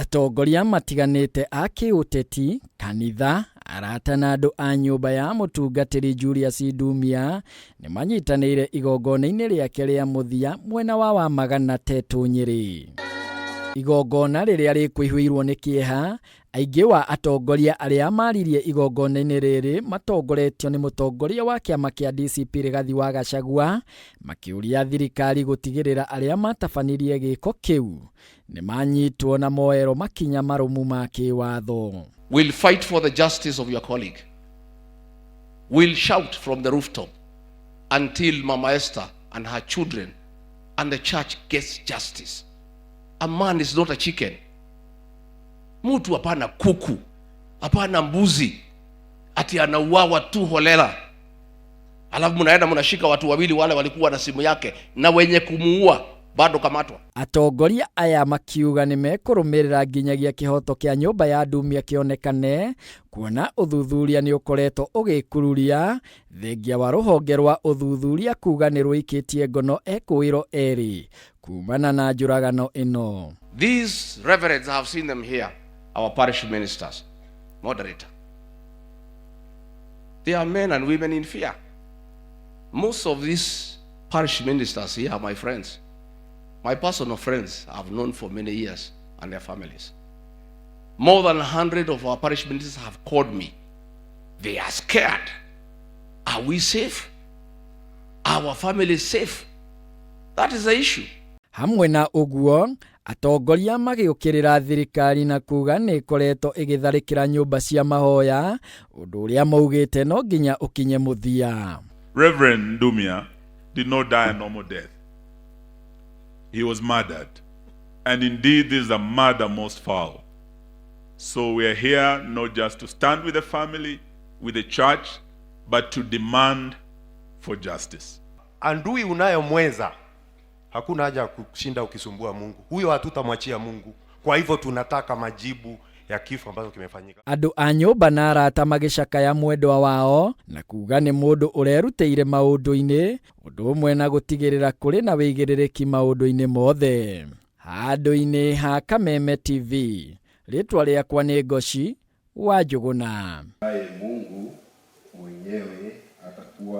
Atongoria matiganĩte a kĩũteti, kanitha, arata na andũ a nyũmba ya mũtungatĩri Julius Ndumia nĩ manyitanĩire igongona-inĩ rĩake rĩa mũthia mwena wa Wamagana Tetũ Nyĩrĩ. Igongona rĩrĩa rĩkũihũirwo nĩ kĩeha, aingĩ wa atongoria arĩa maririe igongona-inĩ rĩrĩ matongoretio nĩ mũtongoria wa kĩama kĩa DCP Rigathi wa Gachagua, makĩũria thirikari gũtigĩrĩra arĩa matabanirie gĩko kĩu nĩ manyitwo na moerwo makinya marũmu ma kĩwatho. Will fight for the justice of your colleague. Will shout from the rooftop until Mama Esther and her children and the church gets justice. A man is not a chicken. Mtu hapana kuku, hapana mbuzi, ati anauawa tu holela, alafu mnaenda mnashika watu wawili wale walikuwa na simu yake na wenye kumuua bado kamatwa. Atongoria aya makiuga nĩ mekũrũmĩrĩra nginyagia kĩhoto kĩa nyũmba ya Ndumia kĩonekane, kuona ũthuthuria nĩ ũkoretwo ũgĩkururia thengia wa rũhonge rwa ũthuthuria kuga nĩ rũikĩtie ngono ekũĩro erĩ kumana na njũragano ĩno. These reverends, I have seen them here, our parish ministers, moderator. They are men and women in fear. Most of these parish ministers here are my friends. My personal friends I've known for many years and their families. More than 100 of our parish ministers have called me. They are scared. Are we safe? Our family is safe? That is the issue. Hamwe na ũguo, atongoria magĩũkĩrĩra thirikari na kuga nĩ ĩkoretwo ĩgĩtharĩkĩra nyũmba cia mahoya, ũndũ ũrĩa maugĩte no nginya ũkinye mũthia. Reverend Ndumia did not die a normal death. He was murdered. And indeed, this is a murder most foul. So we are here not just to stand with the family, with the church, but to demand for justice. Adui unayomweza, hakuna haja ya kushinda ukisumbua Mungu. Huyo hatutamwachia Mungu. Kwa hivyo tunataka majibu ya kifo ambacho kimefanyika. Andũ a nyũmba na arata magĩcakaya mwendwa wao na kuga nĩ mũndũ ũrerutĩire maũndũ-inĩ, ũndũ ũmwe na gũtigĩrĩra kũrĩ na wĩigĩrĩrĩki maũndũ-inĩ mothe. Handũ-inĩ ha Kameme TV, rĩtwa rĩakwa nĩ Ngoci wa Njũgũna. Naye Mungu mwenyewe atakuwa